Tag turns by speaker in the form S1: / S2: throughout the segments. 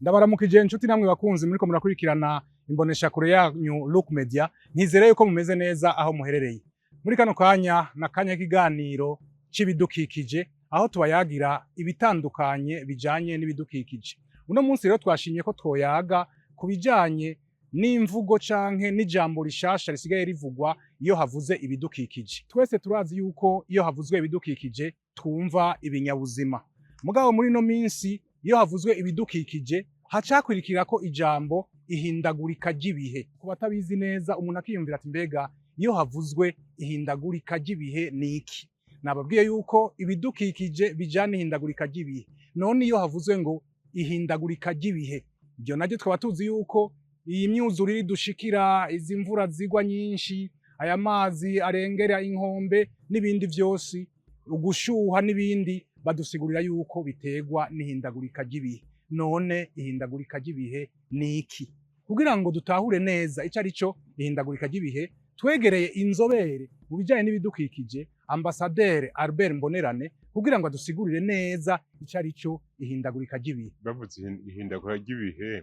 S1: Ndabaramukije inshuti namwe bakunzi muriko murakurikirana imboneshakure yanyu Look Media. Ntizere yuko mumeze neza aho muherereye. Muri kano kanya na kanya k'ikiganiro c'ibidukikije, aho tubayagira ibitandukanye bijanye n'ibidukikije. Uno munsi rero twashimye ko twoyaga ku bijanye n'imvugo canke n'ijambo rishasha risigaye rivugwa iyo havuze ibidukikije. Twese turazi yuko iyo havuzwe ibidukikije twumva ibinyabuzima. Mugabo muri ino minsi iyo havuzwe ibidukikije hacakwirikira ko ijambo ihindagurika ry'ibihe. Ku batabizi neza, umuntu akiyumvira ati: "Mbega iyo havuzwe ihindagurika ry'ibihe ni iki?" Nababwiye yuko ibidukikije bijana n'ihindagurika ry'ibihe. None iyo havuzwe ngo ihindagurika ry'ibihe, ibyo naryo tukaba tuzi yuko iyi myuzurire idushikira, izi mvura zigwa nyinshi, aya mazi arengera inkombe n'ibindi vyose, ugushuha n'ibindi, badusigurira yuko biterwa n'ihindagurika ry'ibihe. None ihindagurika ry'ibihe ni iki? Kugira ngo dutahure neza ico ari cyo ihindagurika ry'ibihe, twegereye inzobere mu bijanye n'ibidukikije, Ambasaderi Albert Mbonerane, kugira ngo adusigurire neza ico ari cyo ihindagurika ry'ibihe.
S2: Bavuze ihindagura ry'ibihe,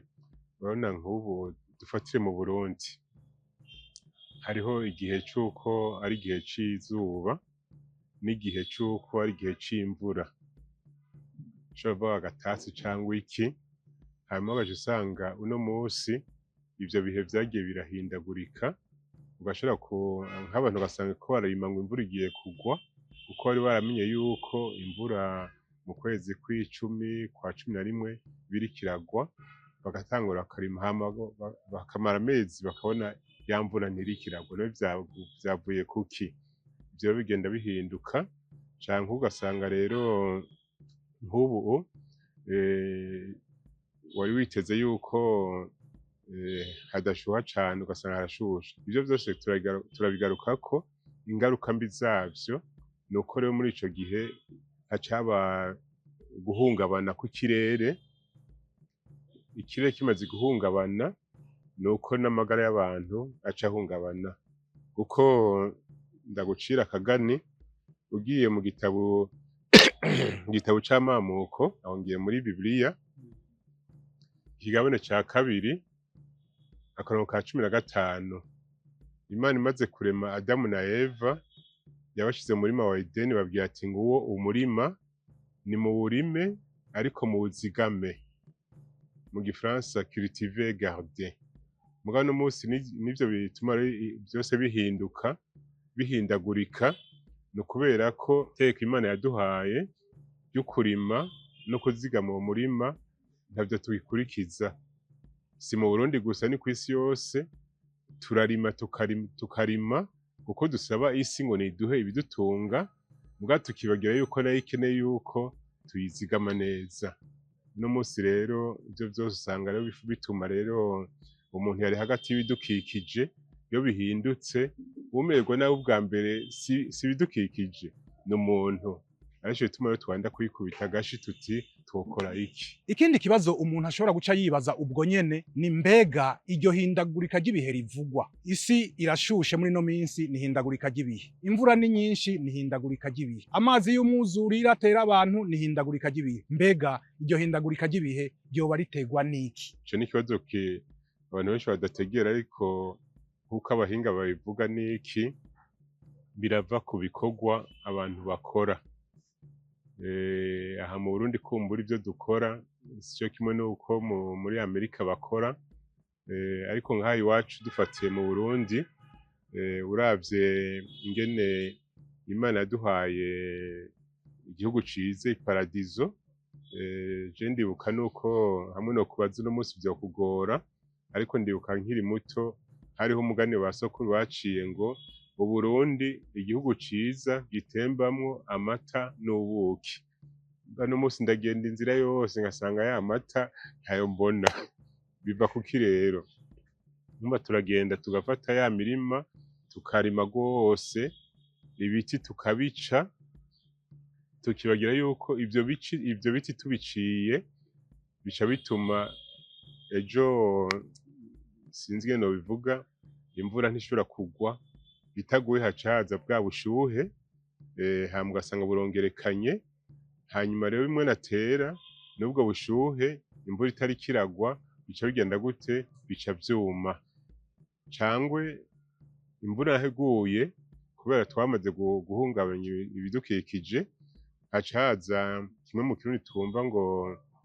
S2: urabona nk'ubu dufatire mu Burundi, hariho igihe c'uko ari igihe c'izuba n'igihe c'uko ari igihe c'imvura, ushobora kuvuga agatasi cangwa iki. Hanyuma ugaca usanga uno musi ivyo bihe vyagiye birahindagurika, ugashobora ku nk'abantu ugasanga ko bararima ngo imvura igiye kugwa, kuko bari baramenye yuko imvura mu kwezi kw'icumi, kwa 11 biriko iragwa, bagatangura bakarima, hama bakamara amezi bakabona ya mvura ntiriko iragwa. None vyavuye kuki? Ivyo bigenda bihinduka, canke ugasanga rero nk'ubu wari witeze yuko hadashuha cane, ugasanga harashushe. Ivyo vyose turabigarukako. Ingaruka mbi zavyo ni uko rero muri ico gihe haca haba guhungabana kw'ikirere. Ikirere kimaze guhungabana, ni uko n'amagara y'abantu aca ahungabana. Kuko ndagucira akagani, ugiye mu gitabo c'amamuko, aho ngiye muri Bibiliya, ikigabane ca kabiri, akarongo ka 15. Imana imaze kurema Adamu na Eva, yabashize mu murima wa Edeni, babwira ati: "Nguwo umurima, nimuwurime ariko muwuzigame", mu gifaransa cultiver, garder. Mugabo uno musi nivyo bituma rero vyose bihinduka, bihindagurika, ni ukubera ko itegeko Imana yaduhaye ryo kurima no kuzigama uwo murima ntavyo tubikurikiza. Si mu Burundi gusa, ni kw'isi yose. Turarima, tukarima kuko dusaba isi ngo niduhe ibidutunga, muga tukibagira yuko nayo ikeneye yuko tuyizigama neza. Uno musi rero ivyo vyose usanga rero bituma rero umuntu yari hagati y'ibidukikije, iyo bihindutse umererwa nabi ubwa mbere si ibidukikije, ni umuntu. Arico gituma rero twanda kwikubita agashi tuti: "Twokora iki?"
S1: Ikindi kibazo umuntu ashobora guca yibaza ubwo nyene ni: mbega iryo hindagurika ry'ibihe rivugwa, isi irashushe muri ino minsi, ni hindagurika ry'ibihe; imvura ni nyinshi, ni hindagurika ry'ibihe; amazi y'umwuzurire atera abantu, ni hindagurika ry'ibihe, mbega iryo hindagurika ry'ibihe ryoba riterwa n'iki?
S2: Ico ni ikibazo abantu benshi badategera, ariko nk'uko abahinga babivuga, niki birava ku bikorwa abantu bakora. Aha mu Burundi kumbura ivyo dukora sico kimwe n'uko muri Amerika bakora, ariko nk'aha iwacu dufatiye mu Burundi, uravye ingene Imana yaduhaye igihugu ciza, iparadizo, je ndibuka nuko hamwe no kubaza uno munsi vyokugora, ariko ndibuka nkiri muto hariho umugani wa sokuru baciye ngo: "Uburundi igihugu ciza gitembamwo amata n'ubuki." Uno munsi ndagenda inzira yose ngasanga ya mata ntayo mbona. Biva kuki rero? Urumva turagenda tugafata ya mirima tukarima rwose, ibiti tukabica, tukibagira yuko ivyo biti tubiciye bica bituma ejo, sinzi ingene nobivuga, imvura ntishobora kugwa. Itaguye haca haza bwa bushuhe, hama ugasanga burongerekanye. Hanyuma rero bimwe natera n'ubwo bushuhe. Imvura itariko iragwa bica bigenda gute? Bica vyuma. Cangwe imvura yaho iguye, kubera twamaze guhungabanya ibidukikije, haca haza kimwe mu Kirundi twumva ngo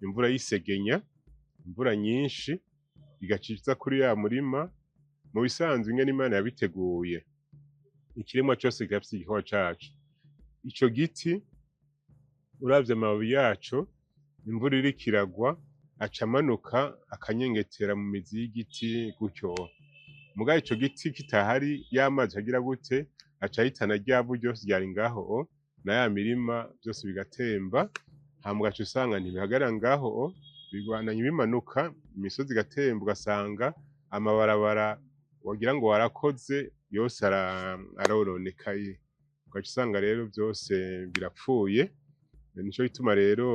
S2: imvura y'isegenya, imvura nyinshi igaca iza kuri ya murima. Mu bisanzwe ingene Imana yabiteguye, ikiremwa cose kirafise igikorwa caco. Ico giti uravye amababi yaco, imvura iriko iragwa aca amanuka akanyengetera mu mizi y'igiti gutyo. Mugabo ico giti kitahari, y'amazi agira gute? Aca ahitana rya vu ryose ryari ngaho na ya mirima, vyose bigatemba. Hama ugaca usanga ntibihagarara ngaho, bibandanya bimanuka, imisozi igatemba, ugasanga amabarabara wagira ngo warakoze yose arononekaye, ugaca usanga rero vyose birapfuye. Nico gituma rero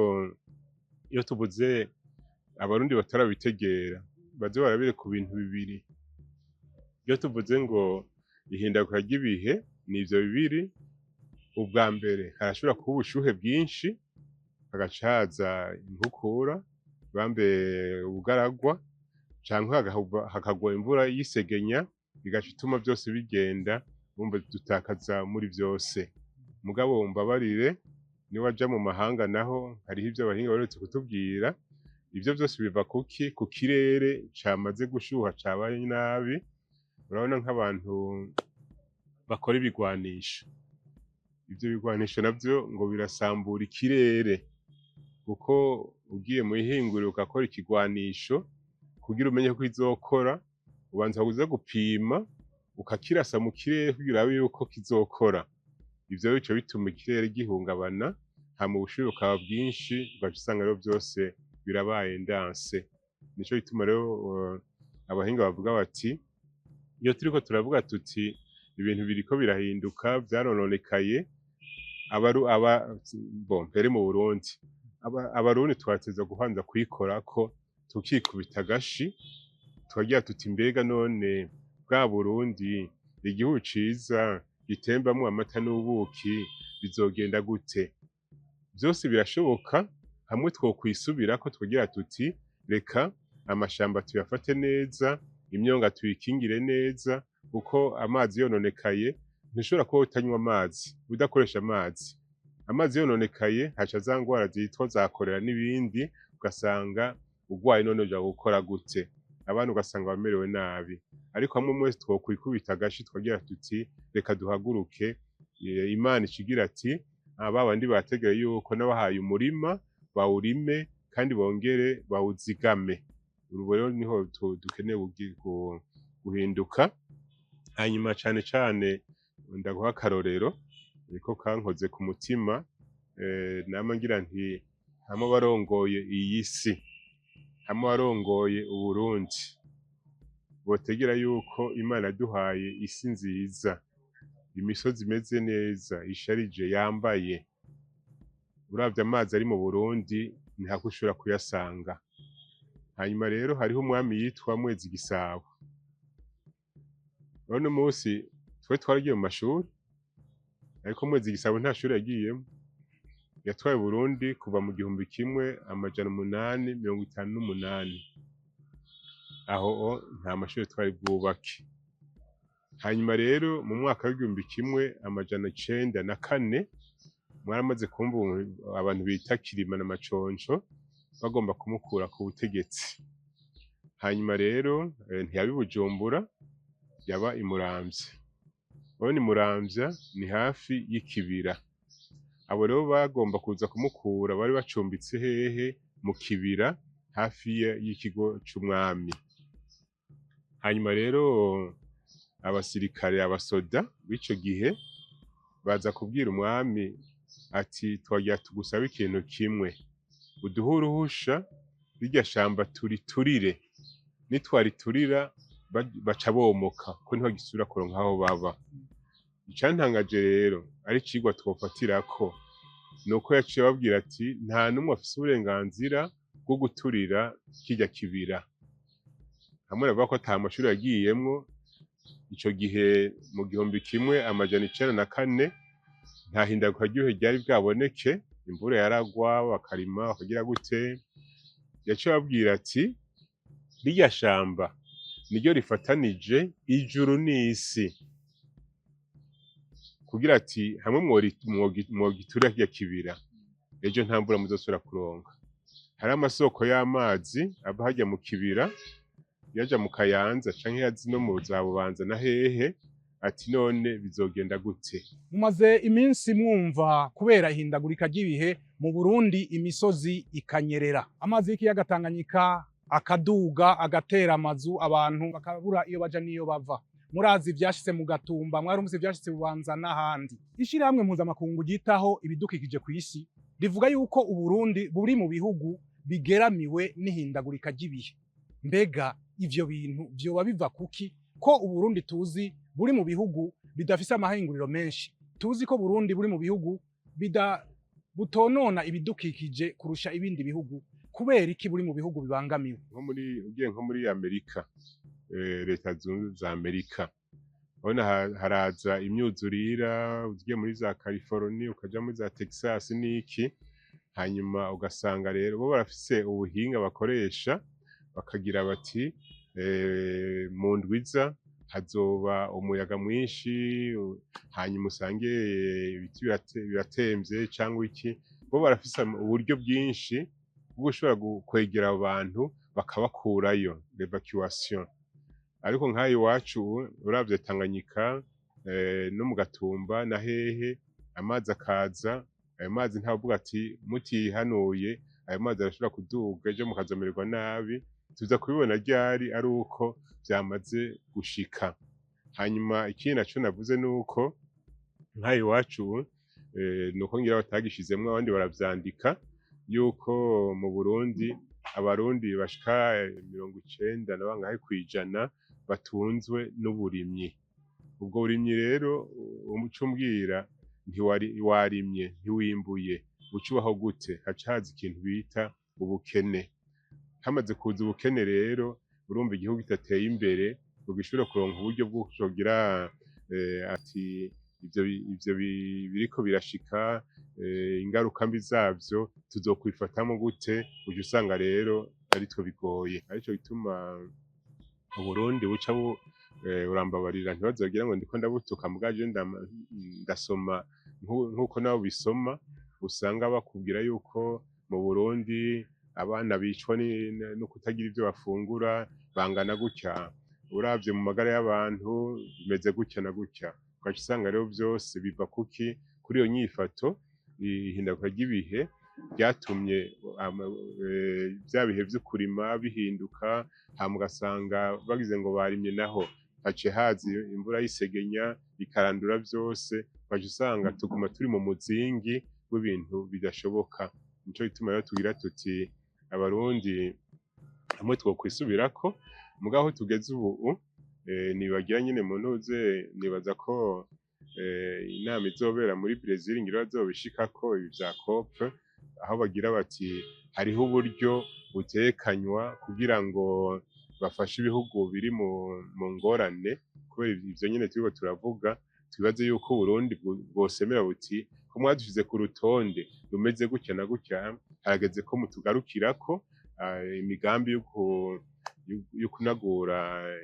S2: iyo tuvuze Abarundi batarabitegera, baze barabire ku bintu bibiri. Iyo tuvuze ngo ihindagurika ry'ibihe, nivyo bibiri. Ubwa mbere, harashobora kuba ubushuhe bwinshi, hagaca haza inkukura, bambe ubugaragwa, canke hakagwa imvura y'isegenya, igaca ituma vyose bigenda. Urumva dutakaza muri vyose. Mugabo mbabarire, niwaja mu mahanga naho hariho ivyo abahinga baherutse kutubwira. Ivyo vyose biva kuki? Ku kirere camaze gushuha, cabaye nabi. Urabona nk'abantu bakora ibigwanisho, ivyo bigwanisho navyo ngo birasambura ikirere, kuko ugiye mw'ihinguriro ugakora ikigwanisho, kugira umenye ko kizokora ubanza kuza gupima, ukakirasa mu kirere kugira urabe yuko kizokora. Ivyo rero bica bituma ikirere gihungabana, hama ubushuhe bukaba bwinshi, ugaca usanga rero vyose birabaye ndanse. Nico gituma rero abahinga bavuga bati iyo turiko turavuga tuti ibintu biriko birahinduka, vyarononekaye, abaru aba bon, mbere mu Burundi, Abarundi twateza guhanza kuyikorako, tukikubita agashi, tukagira tuti mbega none bwa Burundi, igihugu ciza gitembamwo amata n'ubuki, bizogenda gute? Vyose birashoboka hamwe twokwisubirako, tukagira tuti reka amashamba tuyafate neza, imyonga tuyikingire neza, kuko amazi yononekaye ntushobora kuba utanywa amazi, udakoresha amazi. Amazi yononekaye haca za ngwara zitwa za korera n'ibindi, ugasanga urwaye, none uja gukora gute? Abana ugasanga bamerewe nabi. Ariko hamwe mwese twokwikubita agashi, tukagira tuti reka duhaguruke, Imana icigira ati ba bandi bategereye yuko nabahaye umurima, bawurime kandi bongere bawuzigame. Ubu rero niho dukeneye guhinduka. Hanyuma cane cane ndaguha akarorero niko kankoze ku mutima. Nama ngira nti hamwe abarongoye iyi si, hamwe abarongoye Uburundi botegera yuko Imana yaduhaye isi nziza, imisozi imeze neza, isharije, yambaye. Uravye amazi ari mu Burundi ntihako ushobora kuyasanga. Hanyuma rero hariho umwami yitwa Mwezi Gisabo. Uno munsi twe twaragiye mu mashuri, ariko Mwezi Gisabo nta shuri yagiyemwo. Yatwaye Burundi kuva mu 1858. Aho nta mashuri twari bwubake. Hanyuma rero mu mwaka w'1904, mwaramaze kumva abantu bita Kirima na Maconco bagomba kumukura ku butegetsi. Hanyuma rero ntiyaba i Bujumbura, yaba i Muramvya. Urabona i Muramvya ni hafi y'ikibira. Abo rero bagomba kuza kumukura bari bacumbitse hehe? Mu kibira hafi y'ikigo c'umwami. Hanyuma rero abasirikare, abasoda b'ico gihe baza kubwira umwami ati twagira tugusabe ikintu kimwe, uduhe uruhusha rirya shamba turiturire, nitwariturira baca bomoka ko ntibagisubira kuronka aho baba. Icantangaje rero ari icigwa twofatirako, nuko yaciye ababwira ati nta n'umwe afise uburenganzira bwo guturira kirya kibira. Hamwe bavuga ko ata mashuri yagiyemwo ico gihe mu 1904, nta hindaguka ry'ibihe ryari bwaboneke, imvura yaragwa bakarima bakagira gute. Yaciye ababwira ati rirya shamba niryo rifatanije ijuru n'isi, kugira ati hamwe mwogiturira kirya kibira, ejo nta mvura muzosubira kuronka. Hari amasoko y'amazi ava harya mu kibira yaja mu Kayanza canke yaza no mu za Bubanza na hehe, ati none bizogenda gute?
S1: Mumaze iminsi mwumva kubera ihindagurika ry'ibihe mu Burundi, imisozi ikanyerera, amazi y'ikiyaga Tanganyika akaduga agatera amazu, abantu bakabura iyo baja n'iyo bava. Murazi ivyashitse mu Gatumba, mwarumvise ivyashitse Bubanza n'ahandi. Ishirahamwe mpuzamakungu ryitaho ibidukikije kw'isi rivuga yuko Uburundi buri mu bihugu bigeramiwe n'ihindagurika ry'ibihe. Mbega ivyo bintu vyoba biva kuki, ko Uburundi tuzi buri mu bihugu bidafise amahinguriro menshi, tuzi ko Burundi buri mu bihugu bida butonona ibidukikije kurusha ibindi bihugu, kubera iki buri mu bihugu bibangamiwe?
S2: Nko muri, ugiye nko muri Amerika, Leta Zunze za Amerika, urabona haraza imyuzurira. Ugiye muri za California, ukaja muri za Texas n'iki, hanyuma ugasanga rero bo barafise ubuhinga bakoresha, bakagira bati mu ndwiza hazoba umuyaga mwinshi, hanyuma usange ibiti biratemvye cyangwa iki. Bo barafise uburyo bwinshi bwo gushobora kwegera abo bantu bakabakurayo, l'évacuation. Ariko nk'aha iwacu ubu, uravye Tanganyika no mu Gatumba na hehe, amazi akaza, ayo mazi ntavuga ati mutihanuye ayo mazi arashobora kuduga, ejo mukazomererwa nabi. Tuza kubibona ryari? Ari uko vyamaze gushika. Hanyuma ikindi naco navuze nuko nk'aha iwacu ubu, nuko ngira batagishizemwo, abandi baravyandika yuko mu Burundi abarundi bashika 90 na bangahe kw'ijana batunzwe n'uburimyi. Ubwo burimyi rero, umuco umbwira ntiwari warimye ntiwimbuye, uca ubaho gute? Haca haza ikintu bita ubukene. Hamaze kuza ubukene rero, urumva igihugu kidateye imbere ngo gishobore kuronka uburyo bwo kugira ati ivyo biriko birashika, ingaruka mbi zavyo tuzokwifatamo gute? Uca usanga rero aritwo bigoye. Arico gituma Uburundi buca bu urambabarira ntibazogira ngo ndiko ndabutuka, muga jewe ndasoma nkuko nawe ubisoma. Usanga bakubwira yuko mu Burundi abana bicwa no kutagira ivyo bafungura bangana gutya, uravye mu magara y'abantu bimeze gutya na gutya, ugaca usanga rero vyose biva kuki? Kuri iyo nyifato. Ihinduka ry'ibihe ryatumye vya bihe vyo kurima bihinduka, hama ugasanga bagize ngo barimye, naho haciye haza imvura y'isegenya ikarandura vyose, ugaca usanga tuguma turi mu muzingi w'ibintu bidashoboka. Nico gituma rero tugira tuti abarundi hamwe twokwisubirako. Mugabo aho tugeze ubu, nibagira nyene mu ntuze, nibaza ko inama izobera muri Brazil ngira bazobishikako ibi vya COP, aho bagira bati hariho uburyo butekanywa kugira ngo bafashe ibihugu biri mu ngorane kubera ivyo nyene turiko turavuga. Twibaze yuko Uburundi bwosemera buti ko mwadushize ku rutonde rumeze gutya na gutya, harageze ko mutugarukirako imigambi yo kunagura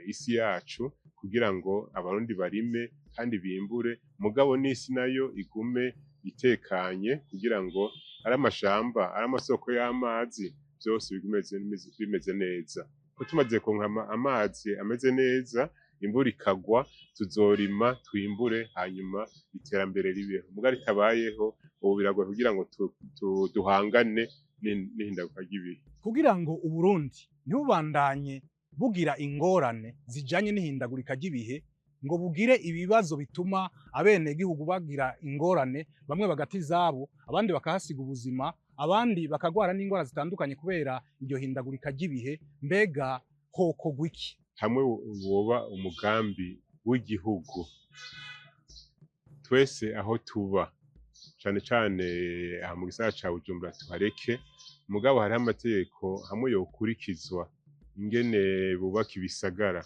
S2: isi yacu kugira ngo abarundi barime kandi bimbure, mugabo n'isi nayo igume itekanye, kugira ngo ari amashamba, ari amasoko y'amazi, vyose bigume bimeze neza. Ko tumaze kuronka amazi ameze neza, imvura ikagwa, tuzorima twimbure, hanyuma iterambere ribeho. Muga ritabayeho ubu biragoye kugira ngo duhangane n'ihinduka ry'ibihe.
S1: Kugira ngo Uburundi ntibubandanye bugira ingorane zijanye n'ihindagurika ry'ibihe, ngo bugire ibibazo bituma abenegihugu bagira ingorane, bamwe bagata izabo, abandi bakahasiga ubuzima, abandi bakagwara n'ingwara zitandukanye kubera iryo hindagurika ry'ibihe, mbega hokorwa iki?
S2: Hamwe woba umugambi w'igihugu twese aho tuba, cane cane aha mu gisagara ca Bujumbura tuhareke, mugabo hariho amategeko hamwe yokurikizwa ingene bubaka ibisagara,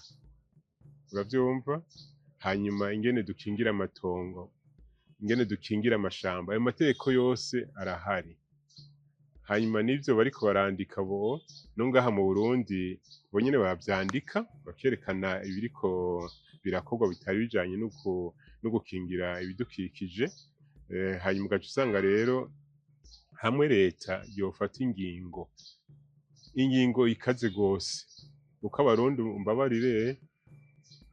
S2: uravyumva, hanyuma ingene dukingira amatongo, ingene dukingira amashamba. Ayo mategeko yose arahari. Hanyuma n'ivyo bariko barandika bo no ngaha mu Burundi bo nyene baravyandika, bakerekana ibiriko birakorwa bitari bijanye no gukingira ibidukikije. Hanyuma ugaca usanga rero hamwe leta yofata ingingo ikaze gose, kuko Abarundi, mbabarire,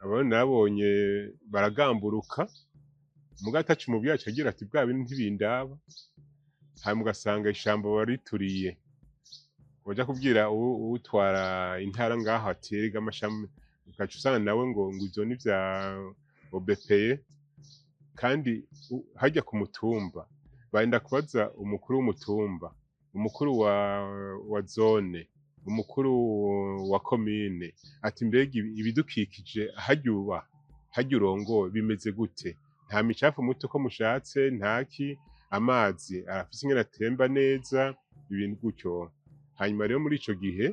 S2: Abarundi nabonye baragamburuka, muga ataco umubwiye aca agira ati bwa bintu ntibindaba. Hanyuma ugasanga ishamba barituriye, waja kubwira uwutwara intara ngaho ati erega amashamba, ugaca usanga nawe ngo ivyo ni vya OBPE. Kandi harya ku mutumba barinda kubaza umukuru w'umutumba, umukuru wa zone, umukuru wa komine, ati mbega ibidukikije harya uba, harya urongoye bimeze gute? Nta micafu muto uko mushatse, ntaki, amazi arafise ingene atemba neza, ibintu gutyo. Hanyuma rero muri ico gihe,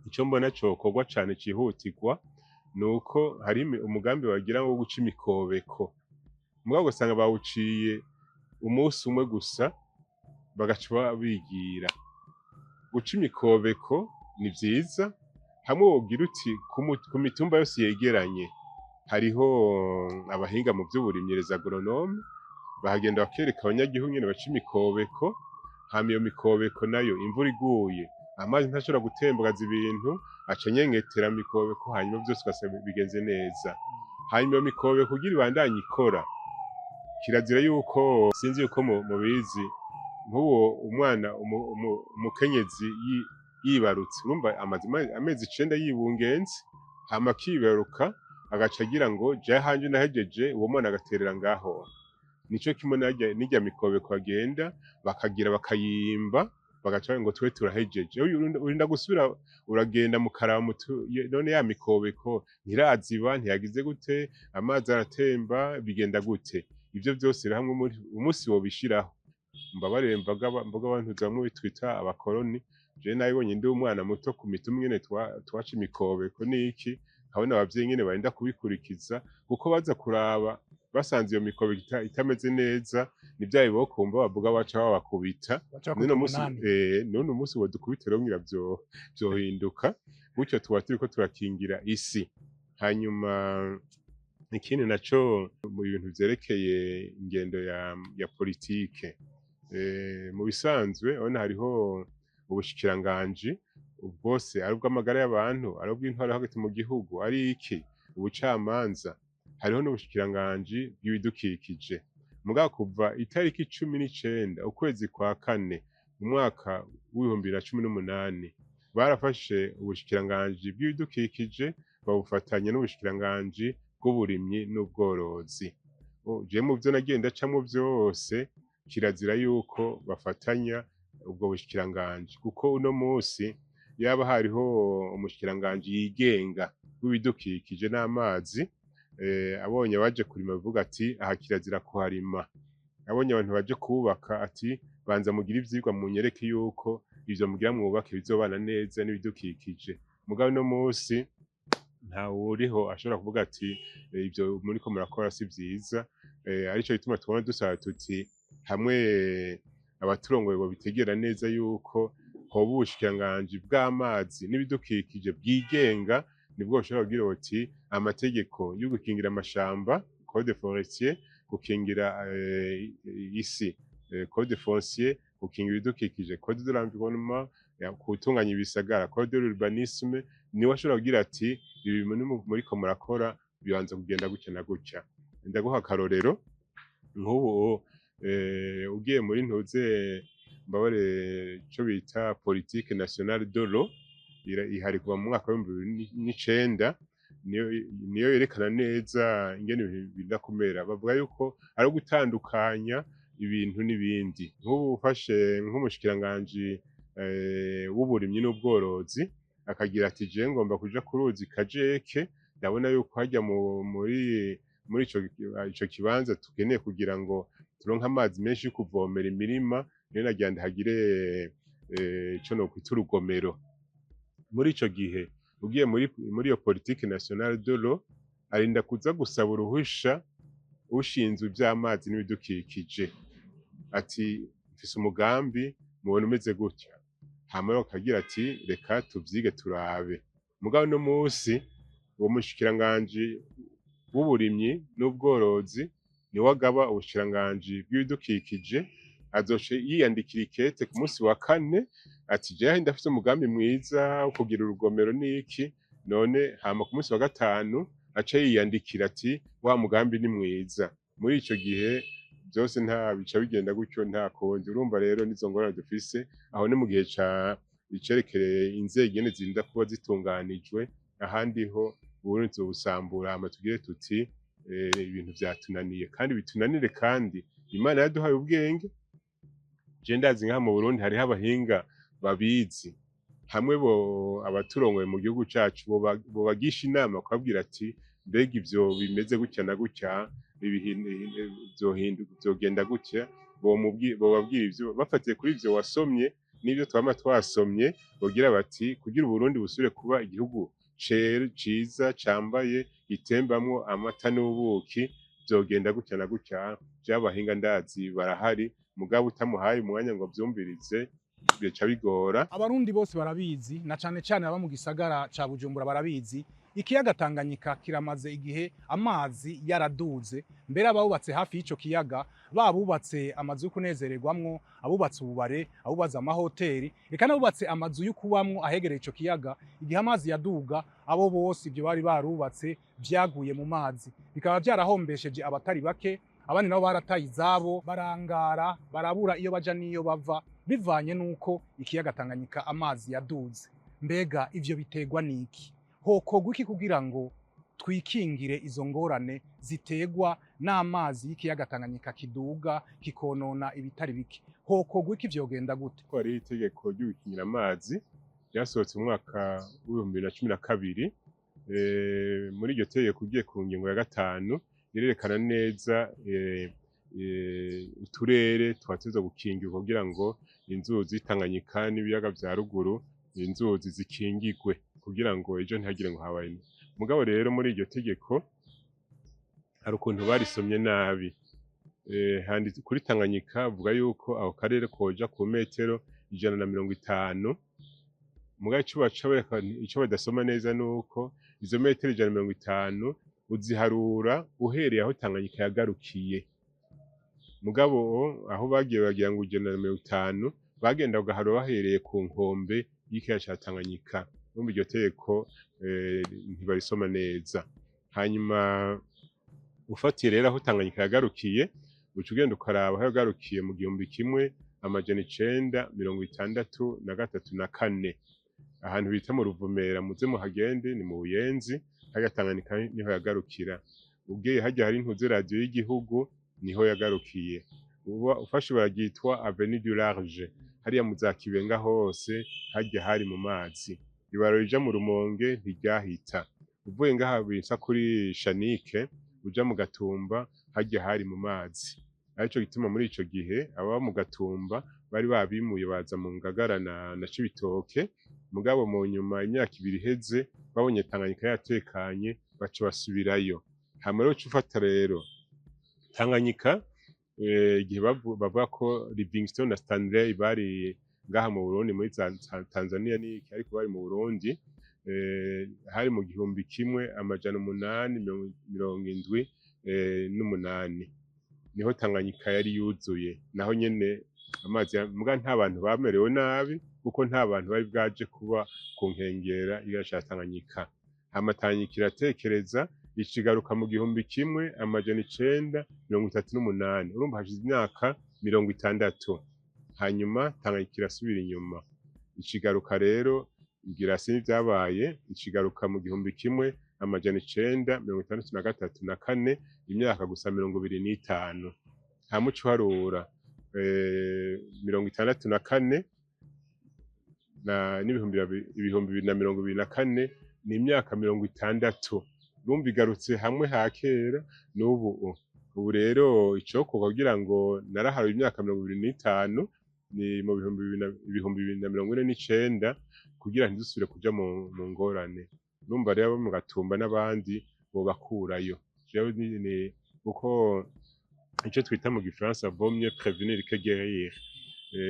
S2: ico mbona cokorwa cane cihutirwa nuko hari umugambi bagira wo guca imikobeko, mugabo ugasanga bawuciye umunsi umwe gusa, bagaca bigira. Guca imikobeko ni vyiza, hamwe wogira uti ku mitumba yose yegeranye hariho abahinga mu vy'uburimyi, les agronomes, bahagenda bakereka abanyagihugu ingene baca imikobeko. Hama iyo mikobeko nayo, imvura iguye, amazi ntashobora gutembagaza ibintu, aca anyengetera mu mikobeko, hanyuma vyose ugasanga bigenze neza. Hanyuma iyo mikobeko kugira ibandanye ikora, kirazira yuko, sinzi yuko mubizi, nk'uwo umwana umukenyezi yibarutse, urumva amaze amezi 9 yibungenze, hama akibaruka, agaca agira ngo jewe hanje nahejeje, uwo mwana agaterera ngaho. Nico kimwe n'irya mikobeko, bagenda bakagira bakayimba, bagaca ngo twe turahejeje. Urinda gusubira uragenda mukaraba none ya mikobeko ntiraziba, ntiyagize gute, amazi aratemba, bigenda gute? Ivyo vyose rero hamwe umunsi wobishiraho, mbabarire, mbaga abantu bamwe twita abakoroni. Jewe nabibonye ndi umwana muto ku mitumba ingene twaca imikobeko n'iki, nkabona abavyeyi ingene barinda kubikurikiza, kuko baza kuraba basanze iyo mikobeko itameze neza, ni vya bibokumva bavuga baca babakubita.
S1: Baca
S2: None
S1: bakubita
S2: munsi
S1: 8.
S2: None umunsi wodukubita rero ngira vyohinduka gutyo, tuba turiko turakingira isi. Hanyuma ikindi naco, mu bintu vyerekeye ingendo ya politike, mu bisanzwe urabona hariho ubushikiranganji bwose, ari ubw'amagara y'abantu, ari ubw'intwaro hagati mu gihugu, ari iki, ubucamanza, hariho n'ubushikiranganji bw'ibidukikije. Mugabo kuva itariki 19 ukwezi kwa kane mu mwaka w'2018, barafashe ubushikiranganji bw'ibidukikije babufatanya n'ubushikiranganji bw'uburimyi n'ubworozi. Jewe mu vyo nagiye ndacamwo vyose, kirazira yuko bafatanya ubwo bushikiranganji, kuko uno musi yaba hariho umushikiranganji yigenga w'ibidukikije n'amazi, abonye abaje kurima avuga ati aha kirazira kuharima, abonye abantu baje kubaka ati banza mugire ivyigwa munyereke yuko ivyo mugira mwubake bizobana neza n'ibidukikije. Mugabo uno musi ntawuriho ashobora kuvuga ati ivyo muriko murakora si vyiza. Arico gituma tubona dusaba tuti hamwe abaturongoye bobitegera neza yuko hoba ubushikiranganji bw'amazi n'ibidukikije bwigenga, nibwo bushobora kugira buti amategeko yo gukingira amashamba, code forestier, gukingira isi, code foncier, gukingira ibidukikije, code de l'environnement, gutunganya ibisagara, code de l'urbanisme, niwe ashobora kugira ati ibi bintu muriko murakora bibanza kugenda gutya na gutya. Ndaguha akarorero nk'ubu, ugiye muri ntuze, mbabare, ico bita politique nationale de l'eau ihari kuva mu mwaka w'2009, niyo yerekana neza ingene ibintu birinda kumera. Bavuga yuko ari ugutandukanya ibintu n'ibindi. Nk'ubu ufashe nk'umushikiranganji w'uburimyi n'ubworozi, akagira ati jewe ngomba kuja ku ruzi Kajeke, ndabona yuko harya muri ico kibanza tukeneye kugira ngo turonke amazi menshi yo kuvomera imirima, niyo nagira ndahagire ico nokwita urugomero. Muri ico gihe ugiye muri iyo politique nationale de l'eau, arinda kuza gusaba uruhusha ushinzwe ivy'amazi n'ibidukikije, ati mfise umugambi Mubona umeze gutya, hama bakagira ati reka tuvyige turabe. Mugabo no musi uwo mushikiranganji w'uburimyi n'ubworozi niwe agaba ubushikiranganji bw'ibidukikije, azoca yiyandikira ikete ku munsi wa kane ati jewe ndafise umugambi mwiza wo kugira urugomero n'iki none. Hama ku munsi wa gatanu aca yiyandikira ati wa mugambi ni mwiza. Muri ico gihe byose nta bica bigenda gutyo, nta kundi. Urumva rero nizo ngorane dufise aho, ni mu gihe ca icerekereye inzego ingene zirinda kuba zitunganijwe. Ahandi ho Uburundi tuzobusambura, hama tugire tuti ibintu vyatunaniye, kandi bitunanire kandi Imana yaduhaye ubwenge. Je ndazi ngaha mu Burundi hariho abahinga babizi, hamwe bo abaturongoye mu gihugu cacu bobagisha inama, bakababwira ati mbega ivyo bimeze gutya na gutya, vyogenda gutya. Bobabwira ivyo bafatiye kuri ivyo wasomye n'ivyo twama twasomye, bogira bati kugira Uburundi busubire kuba igihugu ciza cambaye gitembamwo amata n'ubuki, vyogenda gutya na gutya. Vy'abahinga ndazi barahari, mugabo utamuhaye umwanya ngo avyumvirize bica bigora.
S1: Abarundi bose barabizi, na cane cane aba mu gisagara ca Bujumbura barabizi. Ikiyaga Tanganyika kiramaze igihe amazi yaraduze. Mbere abubatse hafi y'ico kiyaga, babubatse amazu yo kunezererwamwo, abubatse ububare, abubatse amahoteli, eka n'abubatse amazu yo kubamwo ahegereye ico kiyaga, igihe amazi yaduga, abo bose ibyo bari barubatse vyaguye mu mazi, bikaba vyarahombesheje abatari bake. Abandi nabo barataye izabo, barangara, barabura iyo baja n'iyo bava, bivanye n'uko ikiyaga Tanganyika amazi yaduze. Mbega ivyo biterwa n'iki? Hokorwa iki kugira ngo twikingire izo ngorane ziterwa n'amazi y'ikiyaga Tanganyika kiduga kikonona ibitari bike? Hokorwa iki? Vyogenda gute?
S2: Ko hariho itegeko ry'ugukingira amazi ryasohotse mu mwaka w'2012. Muri iryo tegeko, ugiye ku ngingo ya 5, irerekana neza uturere twategerezwa gukingirwa kugira ngo inzuzi Tanganyika n'ibiyaga vya ruguru, inzuzi zikingigwe kugira ngo ejo ntihagire ngo habaye. Mugabo rero muri iryo tegeko hari ukuntu barisomye nabi. Handitse kuri Tanganyika bavuga yuko ako karere koja ku metero 150. Mugabo ico baca bereka, ico badasoma neza, nuko izo metero 150 uziharura uhereye aho Tanganyika yagarukiye. Mugabo aho bagiye bagira ngo 150, bagenda bagaharura bahereye ku nkombe y'ikiyaga ca Tanganyika. Urumva iryo tegeko ntibarisoma neza. Hanyuma ufatiye rero aho Tanganyika yagarukiye, uca ugenda ukaraba aho yagarukiye mu 1963 na kane, ahantu bita mu Ruvumera, muze muhagende, ni mu Buyenzi, harya Tanganyika niho yagarukira. Ugiye harya hari intuze radiyo y'igihugu, niho yagarukiye. Uba ufashe ibarabara Avenue du Large, hariya mu za Kibenga hose harya hari mu mazi. Ibarabara rija mu Rumonge ntiryahita. Uvuye ngaha bita kuri Shanike uja mu Gatumba, harya hari mu mazi. Arico gituma muri ico gihe ababa mu Gatumba bari babimuye baza mu Ngagara na Cibitoke. Mugabo mu nyuma, imyaka 2 iheze, babonye Tanganyika yatekanye, baca basubirayo. Hama rero uca ufata rero Tanganyika, igihe bavuga ko Livingstone na Stanley bari ngaha mu Burundi, muri Tanzania n'iki, ariko bari mu Burundi, hari mu 1878, niho Tanganyika yari yuzuye. Naho nyene amazi muga nta bantu bamerewe nabi, kuko nta bantu bari bwaje kuba ku nkengera y'ikiyaga ca Tanganyika. Hama Tanganyika iratekereza, icigaruka mu 1938. Urumva hashize imyaka 60. Hanyuma Tanganyika irasubira inyuma, icigaruka rero, ngira sinzi ivyabaye, icigaruka mu 1963 na kane, imyaka gusa 25. Hama uca uharura 64 na n'ibihumbi 2024, ni imyaka 60. Urumva igarutse hamwe ha kera n'ubu. Ubu rero icokorwa kugira ngo naraharuye imyaka 25, ni mu 2049, kugira ntidusubire kuja mu ngorane. Urumva rero abo mu Gatumba n'abandi bobakurayo. Jewe ni kuko ico twita mu gifaransa vaut mieux prévenir que guérir.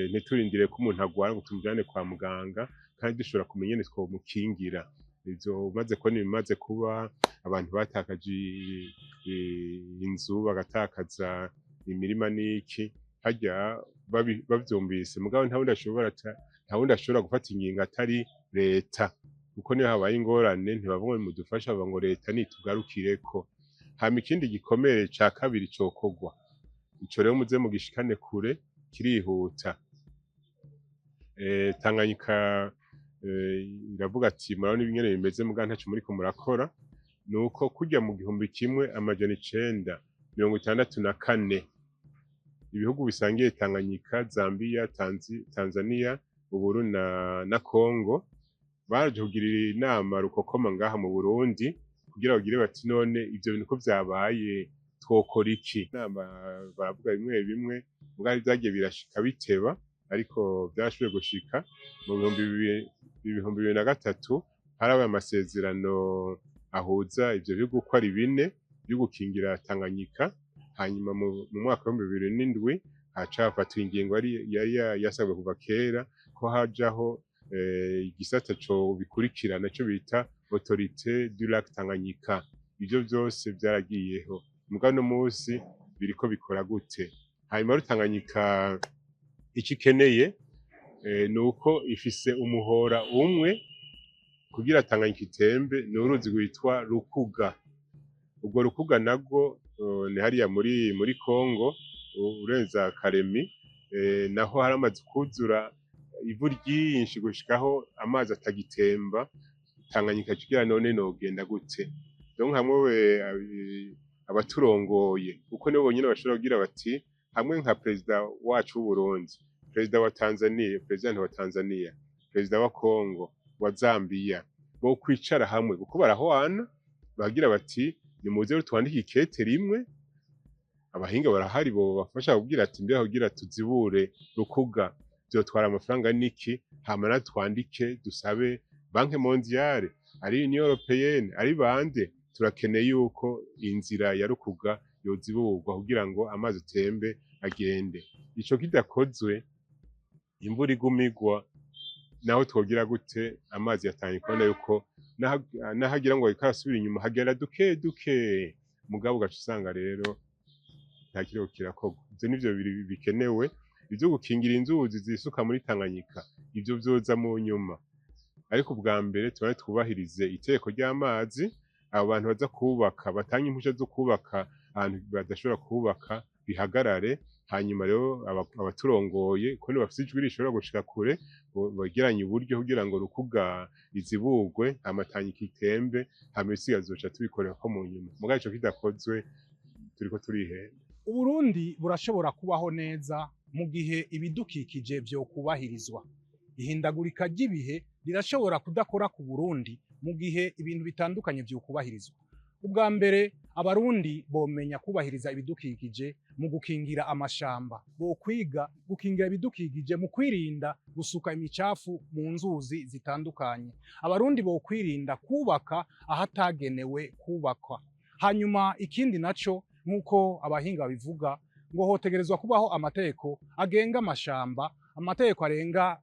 S2: Ntiturindire ko umuntu agwara ngo tumujane kwa muganga, kandi dushobora kumenya ingene twomukingira. Ivyo umaze kubona ibimaze kuba, abantu batakaje inzu, bagatakaza imirima n'iki, harya bavyumvise, mugabo nta wundi ashobora gufata ingingo atari leta, kuko niyo habaye ingorane ntibavuga ngo mudufashe, bavuga ngo leta nitugarukireko. Hama ikindi gikomere ca kabiri cokorwa, ico rero muze mugishikane kure, kirihuta. Tanganyika iravuga ati murabona ingene bimeze, mugabo ntaco muriko murakora. Nuko kurya mu 1964 ibihugu bisangiye Tanganyika, Zambia, Tanzania, Uburundi na Congo, baraje kugirira inama rukokoma ngaha mu Burundi kugira bagire bati none ivyo bintu ko vyabaye twokora iki? Inama baravuga bimwe bimwe, mugabo vyagiye birashika biteba, ariko vyarashoboye gushika mu 2003 harabaye amasezerano ahuza ivyo bihugu uko ari bine vyo gukingira Tanganyika. Hanyuma mu mwaka wa 2007 haca hafatwa ingingo yari yasabwe kuva kera ko hajaho igisata co bikurikirana co bita Autorité du lac Tanganyika. Ivyo vyose vyaragiyeho, mugabo uno musi biriko bikora gute? Hanyuma rero Tanganyika ico ikeneye nuko ifise umuhora umwe kugira Tanganyika itembe, ni uruzi rwitwa Rukuga. Urwo Rukuga narwo ni hariya muri Congo, urenza Karemi, naho haramaze kwuzura ivu ryinshi gushikaho amazi atagitemba. Tanganyika kigira none nogenda gute? Donc hamwe abaturongoye, kuko nibo bonyene bashobora kugira bati hamwe nka perezida wacu w'Uburundi, perezida wa Tanzania, president wa Tanzania, perezida wa Congo, wa Zambia, bo kwicara hamwe kuko barahwana, bagira bati nimuze twandike ikete rimwe. Abahinga barahari bo bafasha kugira ati mbe kugira tuzibure Rukuga vyotwara amafaranga niki, hama natwe twandike dusabe Banque mondiale, ari Union européenne, ari bande, turakeneye yuko inzira ya Rukuga yoziburwa kugira ngo amazi atembe agende. Ico kidakozwe, imvura iguma igwa, naho twogira gute, amazi yatangiye kubona yuko nahagira ngo ariko arasubira inyuma, hagera duke duke, mugabo ugaca usanga rero nta kiriko kirakorwa. Ivyo nivyo bibiri bikenewe. Ivyo gukingira inzuzi zisuka muri Tanganyika, ivyo vyoza mu nyuma, ariko ubwa mbere tubane twubahirize itegeko ry'amazi. Abo bantu baza kubaka batanga impusha zo kubaka ahantu badashobora kubaka bihagarare. Hanyuma rero abaturongoye, ko nibo bafise ijwi rishobora gushika kure, begeranye uburyo kugira ngo Rukuga izibugwe, hama Tanganyika itembe, hama ibisigaye tuzoca tubikorerako mu nyuma. Mugabo ico kidakozwe turiko turihenda.
S1: Uburundi burashobora kubaho neza mu gihe ibidukikije vyokubahirizwa. Ihindagurika ry'ibihe rirashobora kudakora ku Burundi mu gihe ibintu bitandukanye vyokubahirizwa. Ubwa mbere, Abarundi bomenya kubahiriza ibidukikije mu gukingira amashamba, bokwiga gukingira ibidukikije mu kwirinda gusuka imicafu mu nzuzi zitandukanye. Abarundi bokwirinda kubaka ahatagenewe kubakwa. Hanyuma ikindi naco, nk'uko abahinga babivuga, ngo hotegerezwa kubaho amategeko agenga amashamba, amategeko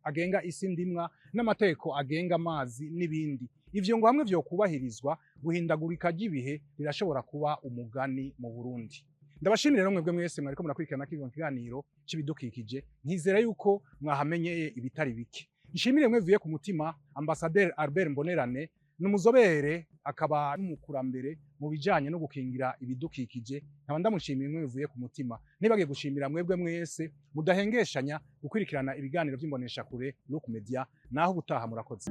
S1: agenga isi ndimwa, n'amategeko agenga amazi n'ibindi. Ivyo ngo hamwe vyokubahirizwa, guhindagurika ry'ibihe rirashobora kuba umugani mu Burundi. Ndabashimira rero mwebwe mwese mwariko murakurikirana kino kiganiro c'ibidukikije, nkizera yuko mwahamenyeye ibitari bike. Nshimire mwe ku mutima Ambassadeur Albert Mbonerane, n'umuzobere akaba n'umukurambere mu bijanye no gukingira ibidukikije, nkaba ndamushimiye mwe bivuye ku mutima. Nibagiye gushimira mwebwe mwese mudahengeshanya gukurikirana ibiganiro vy'imboneshakure Look Media. Naho ubutaha, murakoze.